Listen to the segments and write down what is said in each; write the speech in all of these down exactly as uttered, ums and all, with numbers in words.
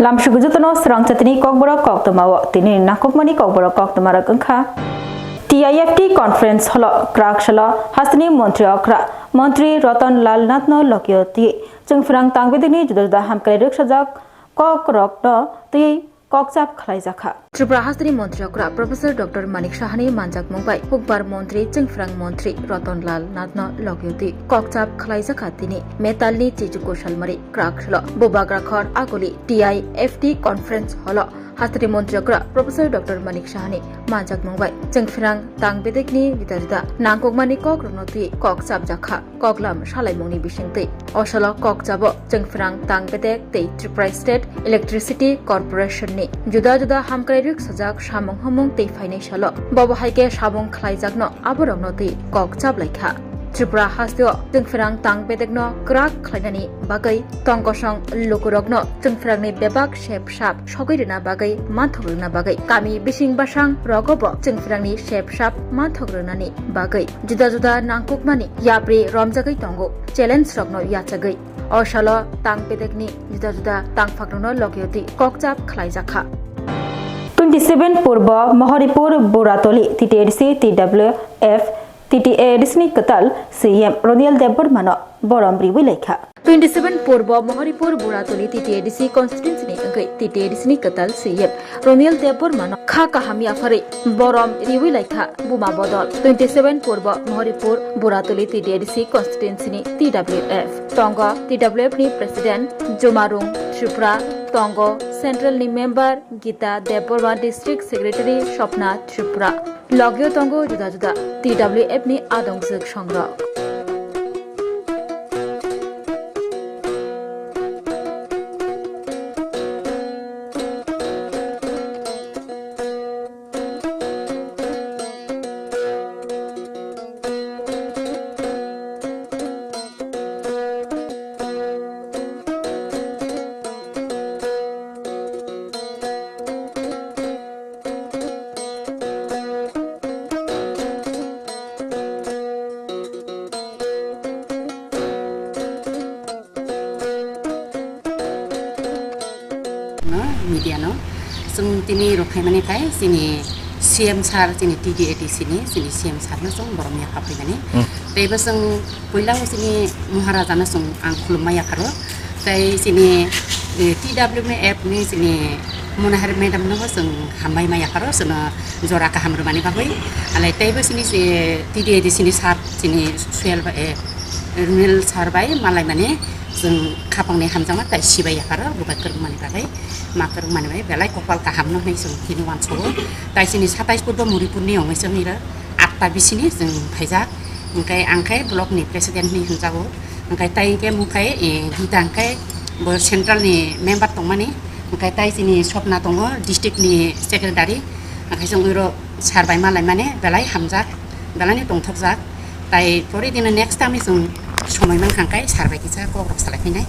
Lamsugo jotono srang chatini kokborok koktwmao tini nangkukmani kokborok koktwmarok wngkha. T I F T conference holo kwrak salo hasteni montri okra montri Ratan Lal Nathno lokyo twi chwngphrang tangbedekni juda juda hamkrai rwksajak kokrokno twi kokchap khlaijakha. Tripura hasteni montri okra Professor Doctor Manik Sahani manjakmung bai hukbar montri chwngphrang montri Ratan Lal Nathno lokyo twi kokchap khlaijakha tini metalni chichu kosalmari kwrak salo Bubagra khor aguli T I F T conference holo hasteni montri okra Professor Doctor Manik Sahani manjakmung bai chwngphrang tangbedekni juda juda nangkukmani kokrokno twi kok chapjakha. Koklam salaimungni bisingtwi. O salo kokchabo chwngphrang tangbedek tei Tripura State Electricity Corporation ni juda juda hamkrai rwksajak samung humung tei phainai salo bobo hai khe samung khlaijakno aborokno twi kok chaplaikha. Tripura hasteo chwngphrang tangbedekno kwrak khlainani bagwi tongkosong lukurokno chwngphrangni bebak sep sap sogwi rwna bagwi manthok rwna bagwi kami bising bwsang rogobo chwngphrangni sep sap manthok rwnani bagwi juda juda nangkukmani yapri romjagwi tongo, challenge rokno yachagwi. O salo tang bedekni juda juda tangphakrokno lokyotwi kokchap khlaijakha. Twenty seven Purbo Mohoripur Buratoli T T A D C T W F T T A D C ni kwtal C M Roniel Debbarmano borom riwi laikha. Twenty seven Purbo Mohoripur Buratoli T T A D C constituency ni wngwi T T A D C ni kwtal C M Roniel Debbarmano kha kaham yapharwi borom riwi laikha buma bodol. Twenty seven Purbo Mohoripur Buratoli T T A D C constituency ni T W F tongo, T W F ni president Jumarung Tripura tongo, central ni member Gita Debbarma, district secretary Swapna Tripura. Logio tongo juda juda T W F ni adongjwk songrok. No, media no. Chwng tini rok phaimani khai chini C M sir, chini T T A D C ni, chini C M sir no chwng borom yapha phaimani. Hmm. Tei bo chwng puila o chini Maharaja no chwng ang khulumma yapharo. Tei chini, eh, T W F ni chini Monahari madam no bo chwng hambai ma yapharo, chwngno jora kaham rwmani bagwi. Alai tei bo chini, eh, T T A D C ni sir, chini Suel ba, eh, Runil sir bai malaimani chwng khapangni hamjakma tai sibai yapharo, bubai kwrwngmani bagwi, ma kwrwngmani bai belai kopal kaham no hinwi chwng tini uansugo. Tai chini satais Purbo Mohoripur ni wngwi chwng iro atta bisini chwng phaijak, hwnkhe ang khe block ni president hinwi hwnjago, hwnkhe tai hwnkhe mungkhai, eh, Gita hwnkhe bo central ni member tongmani, hwnkhe tai chini Swapna tongo district ni secretary, hwnkhe chwng iro sir bai malaimani belai hamjak, belai ni tongthokjak. Tai pore dino next time chwng somoi mankha khe sir bai kisa kok rok salai phainai.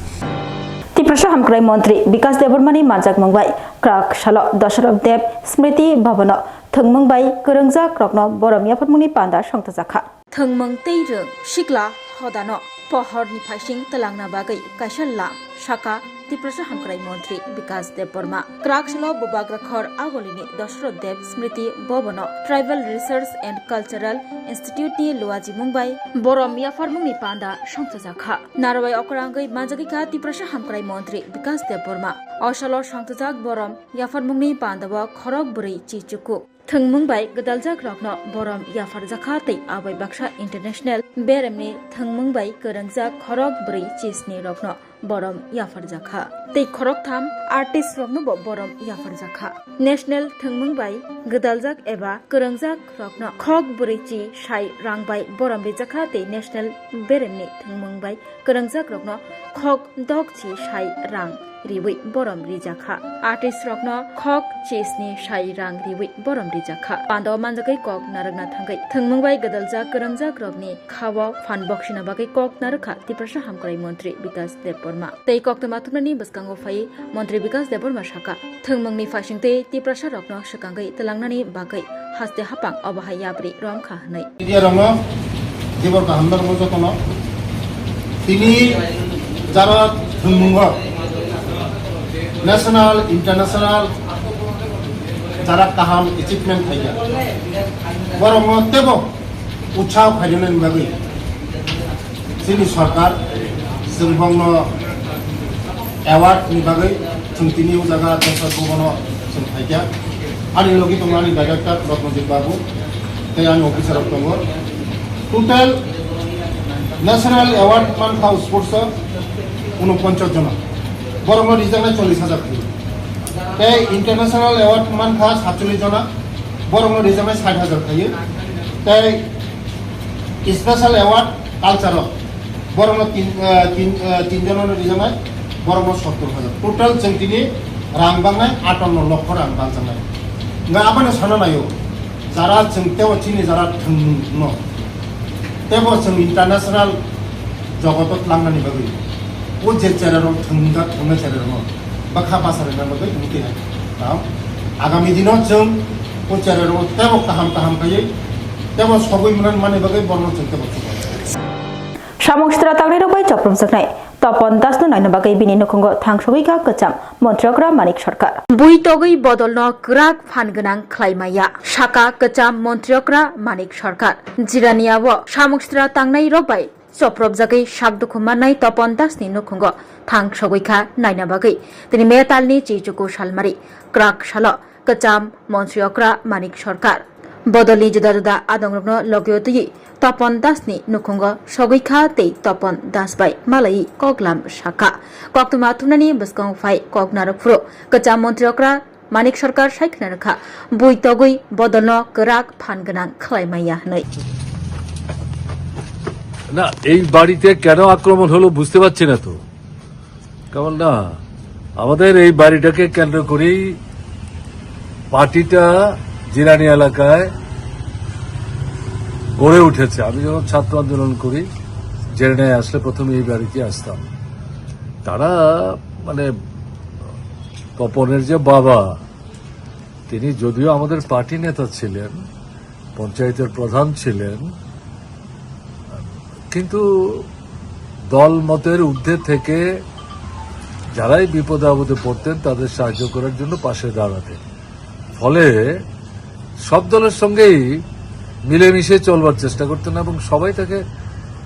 Tiprasa Hamkrai Montri Bikas Debbarmani manjakmung bai kwrak salo Dosarab Deb Smriti Bhabano thwngmung bai kwrwngjak rokno borom yapharmungni panda songthojakha. Thwngmung tei rwng sikla hodano pohorni phaising twlangna bagwi kaisa lam saka Tiprasa Hamkrai Montri Bikas Debbarma. Kwrak salo Bubagra khor agolini Dosarab Deb Smriti Bhabano Tribal Research and Cultural Institute ni luajimung bai borom yapharmungni panda songthojakha. Narwai okra wngwi manjagwi kha Tiprasa Hamkrai Montri Bikas Debbarma. O salo songthojakha borom yapharmungni pandao khorok bwrwi chichuku. Thwngmung bai gwdaljak rokno borom yapharjakha tei abai baksa international beremni thwngmung bai kwrwngjak khorok bwrwi chisni rokno borom yapharjakha. Tei khoroktham artist rokno bo borom yapharjakha. National thwngmung bai gwdaljak eba kwrwngjak rokno khok bwrwi chi sai rang bai borom rijakha tei national beremni thwngmung bai kwrwngjak rokno khok dok chi sai rang riwi borom rijakha. Artist rokno khok chisni sai rang riwi borom rijakha. Pando manjagwi kok narwkna thangwi thwngmung bai gwdaljak kwrwngjak rokni khao phan boksina bagwi kok narwkha Tiprasa Hamkrai Montri Bikas Debbarma. Tei koktwma thumnani bwskango phai Montri Bikas Debbarma saka, thwngmungni phaisingtwi Tiprasa rokno swkangwi twlangnani bagwi haste hapang obo hai yapri romkha hwnwi. Media rokno jebor kaham narwkno jotono tini jara thwngmungo National, international jara kaham achievement khaikha, borokno teibo utsaho khainani bagwi chini sorkar chwng bongno award ni bagwi chwng tini o jaga Joseph Bhavan o chwng phaikha. Ani logi tongo ani director Ratnajit Babu tei ani officer rok tongo. Total national award mankha sports o unoponchas jona, borokno rijaknai chollish hajar khaio. Tei international award mankha satchollish jona, borokno rijaknai sait hajar khaio. Tei special award culture o borokno tin, eh, tin, eh, tin jona no rijaknai, borokno sottor hajar. Total chwng tini rang bangnai atanno lokho rang bangjaknai. Hwnkhe abono sana naio, jara chwng teibo chini jara thwngno, teibo chwng international jogoto tlangnani bagwi o je chererok thwngkha, thwngna chererokno bwkha basa rwna bagwi wngwi twi hai. Tao agami dino chwng o chererokno teibo kaham kaham khaiwi teibo sogwi mwnani bagwi borokno chwng teibo chubago. Samung sitra tangnairok bai chopropjaknai Topon Dasno naina bagwi bini nukhungo thangsogwi kha kwcham Montri okra Manik Sarkar. Bui togwi bodolno kwrak phan gwnang khlai maya, sakha kwcham Montri okra Manik Sarkar. Jiraniao samung sitra tangnairok bai chopropjagwi sak dukhu mannai Topon Dasni nukhungo thangsogwi kha naina bagwi. Tini metalni chichuku salmari kwrak salo kwcham Montri okra Manik Sarkar bodolni juda juda adongrokno logio twiwi Topon Dasni nukhungo sogwi kha tei Topon Das bai malaiwi koklam sakha. Koktwma thumnani bwskango phai kok narwk phuru kwcham Montri okra Manik Sarkar sai khna rwkha, bui togwi bodolno kwrak phan gwnang khlai maya hwnwi. না, এই বাড়িতে কেন আক্রমণ হলো বুঝতে পারছি না তো। কারণ না, আমাদের এই বাড়িটাকে কেন্দ্র করেই পার্টিটা জিরানি এলাকায় গড়ে উঠেছে। আমি যখন ছাত্র আন্দোলন করি, জেরেনায় আসলে প্রথমে এই বাড়িতে আসতাম। তারা, মানে, তপনের যে বাবা, তিনি যদিও আমাদের পার্টি নেতা ছিলেন, পঞ্চায়েতের প্রধান ছিলেন, কিন্তু দল মতের ঊর্ধ্বে থেকে যারাই বিপদে আপদে পড়তেন, তাদের সাহায্য করার জন্য পাশে দাঁড়াতেন। ফলে সব দলের সঙ্গেই মিলেমিশে চলবার চেষ্টা করতেন এবং সবাই তাকে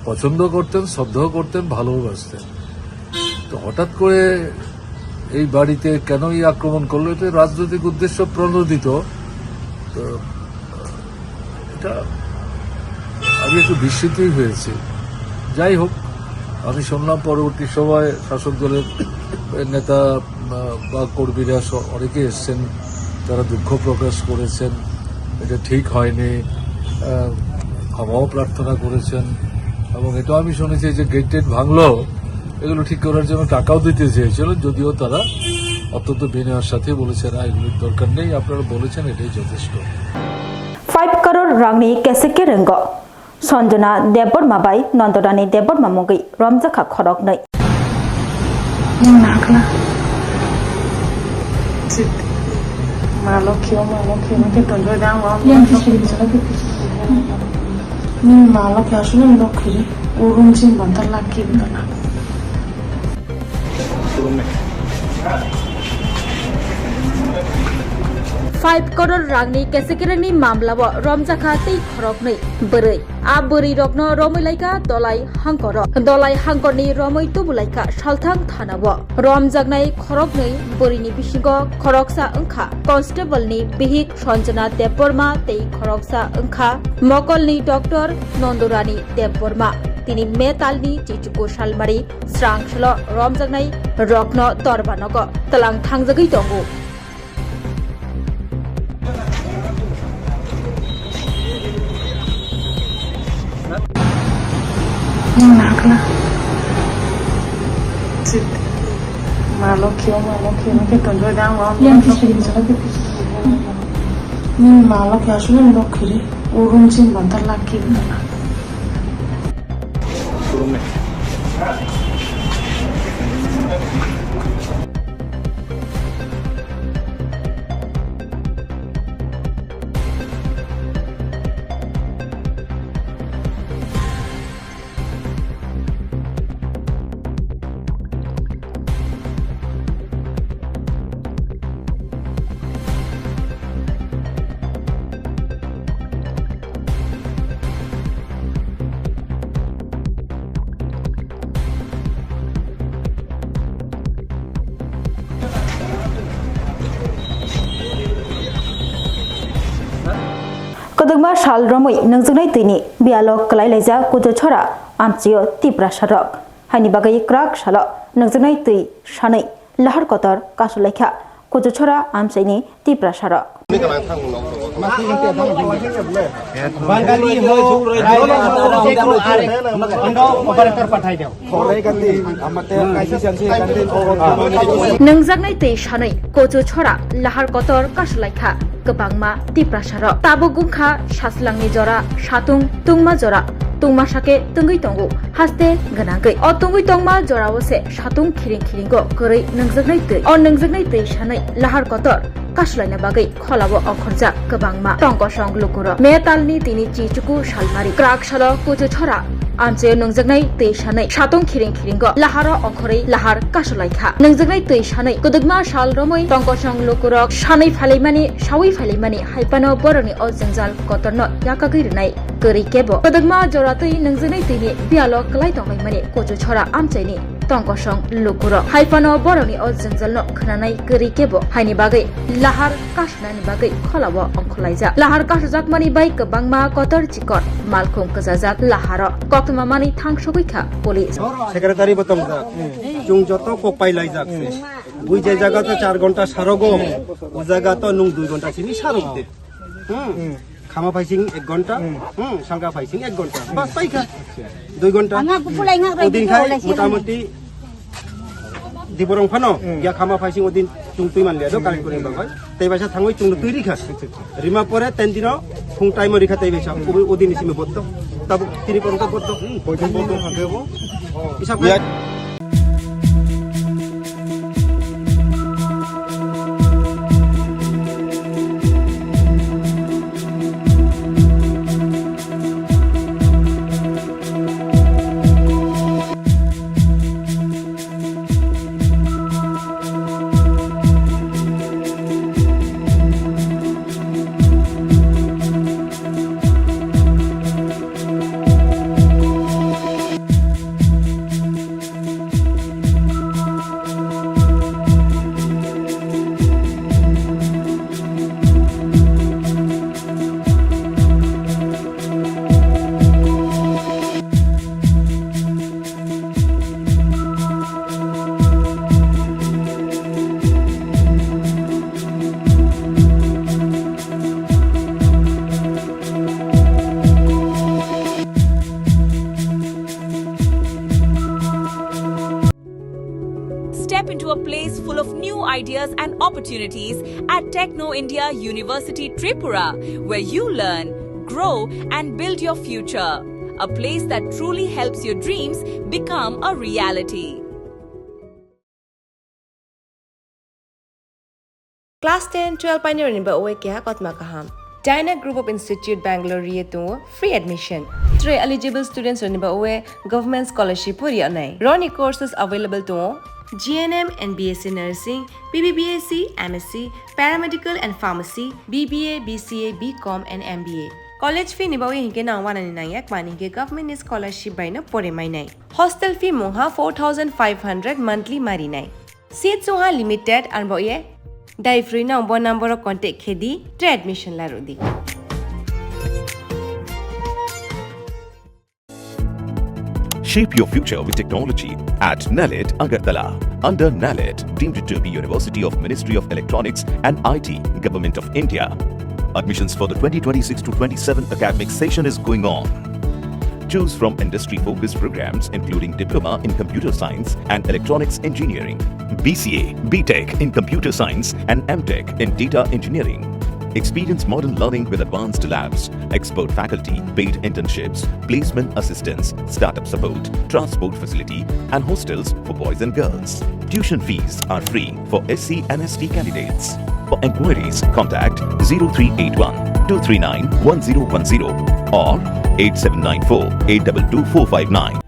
পছন্দ করতেন, শ্রদ্ধাও করতেন, ভালোবাসতেন। তো হঠাৎ করে এই বাড়িতে কেন এই আক্রমণ করলো, এটা রাজনৈতিক উদ্দেশ্য প্রণোদিত। তো এটা আমি একটু বিস্মিতই হয়েছি। যাই হোক, আমি শুনলাম পরবর্তী সময় শাসক দলের নেতা, আহ, বা কর্মীরা স-, অনেকে এসছেন, তারা দুঃখ প্রকাশ করেছেন, এটা ঠিক হয়নি, আহ, ক্ষমাও প্রার্থনা করেছেন। এবং এটাও আমি শুনেছি যে গেট টেট ভাঙলো, এগুলো ঠিক করার জন্য টাকাও দিতে চেয়েছিল, যদিও তারা অত্যন্ত বিনয়ের সাথে বলেছে, "না, এগুলোর দরকার নেই, আপনারা বলেছেন, এটাই যথেষ্ট।" Five crore rangni kesik kerengo Sanjana Debbarma bai Nandorani Debbarma mungwi romjakha khoroknwi. Nung nakla. Chit. Malo kyo, malo kyo, no kyo tonjo dang wa. Yang kisi bisa lagi. Ni malo kyo asli no kiri. Urun chin bantar lagi gitu lah. Five crore rangni kesekerengni mamlao romjakha tei khoroknwi bwrwi. A bwrwirokno romwi laikha Dolai Hangkorrok. Dolai Hangkorni romwi tubulaikha Salthang thanao. Romjaknai khoroknwi bwrwini bisingo khoroksa wngkha constable ni bihik Sanjana Debbarma tei khoroksa wngkha mokolni doctor Nandorani Debbarma. Tini metalni chichuku salmari srang salo romjaknai rokno torba nogo tlang thangjagwi tongo. Nung nakla. Chit. Malo kyo, malo kyo, no kyo tonjo dang wa. Yang kisi bisa lagi. Ni malo kyo asli no kiri. Urun chin bantar lagi gitu lah. Kwdwkma sal romwi nungjaknai twini biyalo kwlai laijak Kuchuchhora amchaio Tiprasarok. Haini bagwi kwrak salo nungjaknai twi sanwi lahar kotor kasulaikha Kuchuchhora amchaini Tiprasarok. Nungjaknai twi sanwi Kuchuchhora lahar kotor kasulaikha kwbangma Tiprasarok. Tabuk wngkha saslangni jora, satung tungma jora, tungma sake tungwi tongo haste gwnangwi. O tungwi tongma jorao se satung khiring khiringo kwrwi nungjaknai twi. O nungjaknai twi sanwi lahar kotor kasulaina bagwi kholao ongkhorjak kwbangma tongkosong lukurok. Metalni tini chichuku salmari kwrak salo Kuchuchhora amchaio nungjaknai twi sanwi satung khiring khiringo laharo ongkhorwi lahar kasulaikha. Nungjaknai twi sanwi kwdwkma sal romwi tongkosong lukurok sanwi phailaimani, sawi phailaimani, haiphano borokni o jwngjal kotorno yakagwi rwnai kwrwi kebo. Kwdwkma jora twi nungjaknai twini biyalo kwlai tonglaimani Kuchuchhora amchaini tongkosong lukurok. Haiphano borokni o jwngjalno khwnanai kwrwi kebo haini bagwi lahar kasunani bagwi kholao ongkhorlaijak. Lahar kasujakmani bai kwbangma kotor chikon malkhung kwchajak laharo. Koktwma manwi thangsogwi kha police. Secretary bo tongjak. Chwng joto kok pai laijak se. Bui je jaga to char ghonta sarogo, o jaga to nwng dui ghonta simi sarok de. Hmm. Khama phaising ek ghonta, hmm, salka phaising ek ghonta. Bas paikha. Dui ghonta. Odin khai motamoti diborong phano ya khama phaising odin chwng twi manliya do collect kori bagwi. Tei baisa thangwi chwngno twi rikha. Rima pore ten dino phung time rikha tei baisa. Odin simi botto. Tabuk tini porong to botto. Isap. Step into a place full of new ideas and opportunities at Techno India University Tripura, where you learn, grow, and build your future. A place that truly helps your dreams become a reality. Class ten, twelve painirokni bagwi keha kotma kaham. Dyna Group of Institute, Bangalore ri tongo free admission. Tei eligible students rokni bagwi government scholarship bo rwnai. Roni courses available tongo G N M and B S C Nursing, B B B S C, M S C, Paramedical and Pharmacy, B B A, B C A, B Com and M B A. College fee ni bagwi hinkhe nang wanani nangya, mani hinkhe government ni scholarship bai no pore mainai. Hostel fee mungha four thousand five hundred monthly marinai. Seats wngha limited, arbo ye dai free no bo number o contact khe di, tei admission la rw di. Shape your future with technology at NALET Agartala. Under NALET, deemed to be University of Ministry of Electronics and I T, Government of India. Admissions for the twenty twenty-six to twenty-seven academic session is going on. Choose from industry-focused programs including Diploma in Computer Science and Electronics Engineering, B C A, B Tech in Computer Science and M Tech in Data Engineering. Experience modern learning with advanced labs, expert faculty, paid internships, placement assistance, startup support, transport facility, and hostels for boys and girls. Tuition fees are free for S C and S T candidates. For enquiries, contact zero three eight one two three nine one zero one zero or eight seven nine four eight double two four five nine.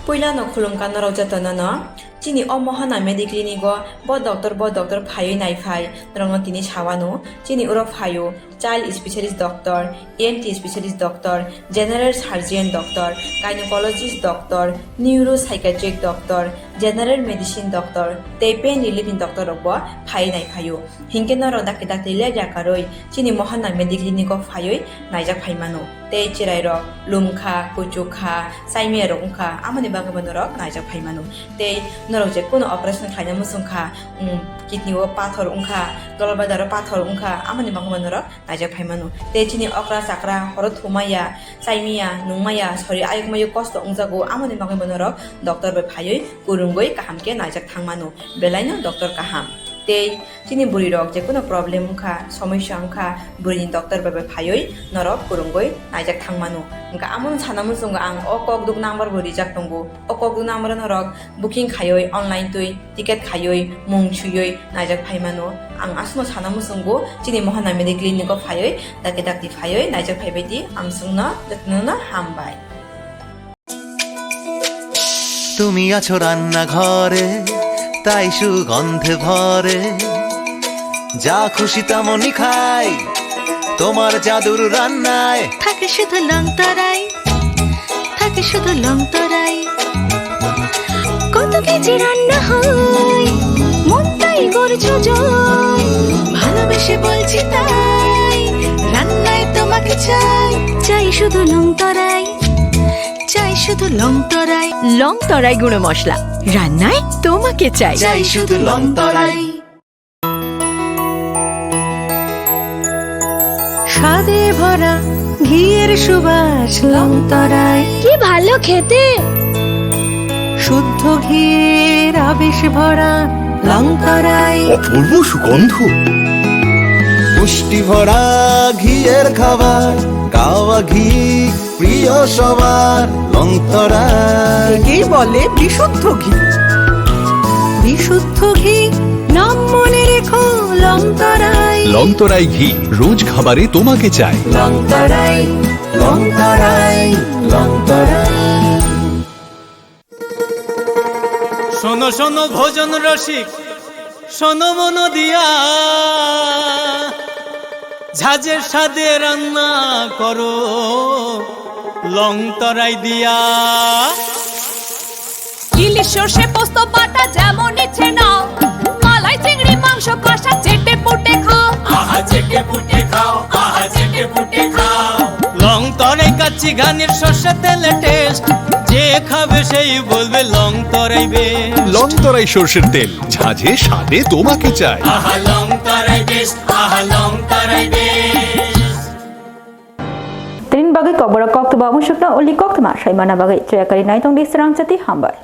Puila no khulum ka norok joto no no. Chini o Mohana Mediclinic o bo doctor, bo doctor phaiwi naiphai, norokno tini sawano. Chini oro phaio child specialist doctor, E N T specialist doctor, general surgeon doctor, gynecologist doctor, neuropsychiatric doctor, general medicine doctor tei pain relief ni doctor rok bo phaiwi naiphaio. Hinkhe norok dakti dakti leg yakarwi chini Mohana Mediclinic o phaiwi naijak phaimano. Tei chwrairok lumkha, kuchukha, saimiyarok wngkha, amoni bagwi bo norok naijak phaimano. Tei norok je kuno operation khlaina muchungkha, um, kidney o pathor wngkha, dolbadaro pathor wngkha, amoni bagwi bo norok naijak phaimano. Tei chini okra chakra horo thumaya, saimiya, nungmaya, sori ayukmayo kosto wngjago, amoni bagwi bo norok doctor bai phaiwi kwrwngwi kaham khe naijak thangmano. Belaino doctor kaham. Tei chini bwrwi rok je kuno problem wngkha, somosya wngkha, bwrwini doctor bai bai phaiwi norok kwrwngwi naijak thangmano. Wngkha amono sana muchungo ang o kokduk number bo rijak tongo. O kokduk number o norok booking khaiwi online twi ticket khaiwi mung swiwi naijak phaimano. Ang aswkno sana muchungo chini Mohana Mediclinic o phaiwi dakti dakti phaiwi naijak phaibaidi ang chwngno jotono hambai. তুমি আছো রান্নাঘরে, তাই সুগন্ধে ভরে। যা খুশি তেমনই খাই, তোমার জাদুর রান্নায়। থাকে শুধু লং তরাই, থাকে শুধু লং তরাই। কত কেজি রান্না হয়, মনটাই করছো জয়। ভালোবেসে বলছি তাই, রান্নায় তোমাকে চাই। চাই শুধু লং তরাই। চাই শুধু লং তরাই। লং তরাই গুঁড়ো মশলা, রান্নায় তোমাকে চাই। চাই শুধু লং তরাই। স্বাদে ভরা ঘিয়ের সুবাস লং তরাই। কি ভালো খেতে! শুদ্ধ ঘিয়ের আবেশ ভরা লং তরাই। অপূর্ব সুগন্ধ। পুষ্টি ভরা ঘিয়ের খাবার, গাওয়া ঘি প্রিয় সবার, লং তরাই। একেই বলে বিশুদ্ধ ঘি। বিশুদ্ধ ঘি, নাম মনে রেখো লং তরাই। লং তরাই ঘি, রোজ খাবারে তোমাকে চাই। লং তরাই, লং তরাই, লং তরাই। শোনো শোনো ভোজন রসিক, শোনো মন দিয়া, ঝাঁঝের স্বাদে রান্না করো লং তরাই দিয়া। ইলিশ সর্ষে পোস্ত বাটা যেমন ইচ্ছে নাও, মালাই চিংড়ি মাংস কষা চেটে পুটে খাও। আহা চেটে পুটে খাও, আহা চেটে পুটে খাও। লং তরাই কাচ্চি ঘানির সর্ষে তেলে টেস্ট, যে খাবে সেই বলবে লং তরাই বেস্ট। লং তরাই সর্ষের তেল, ঝাঁঝে স্বাদে তোমাকে চাই। আহা লং তরাই বেস্ট, আহা লং তরাই best. Tini bagwi kokborok koktwma omochukno uli koktwma saimana bagwi chayakari naitong di srangchati hambai.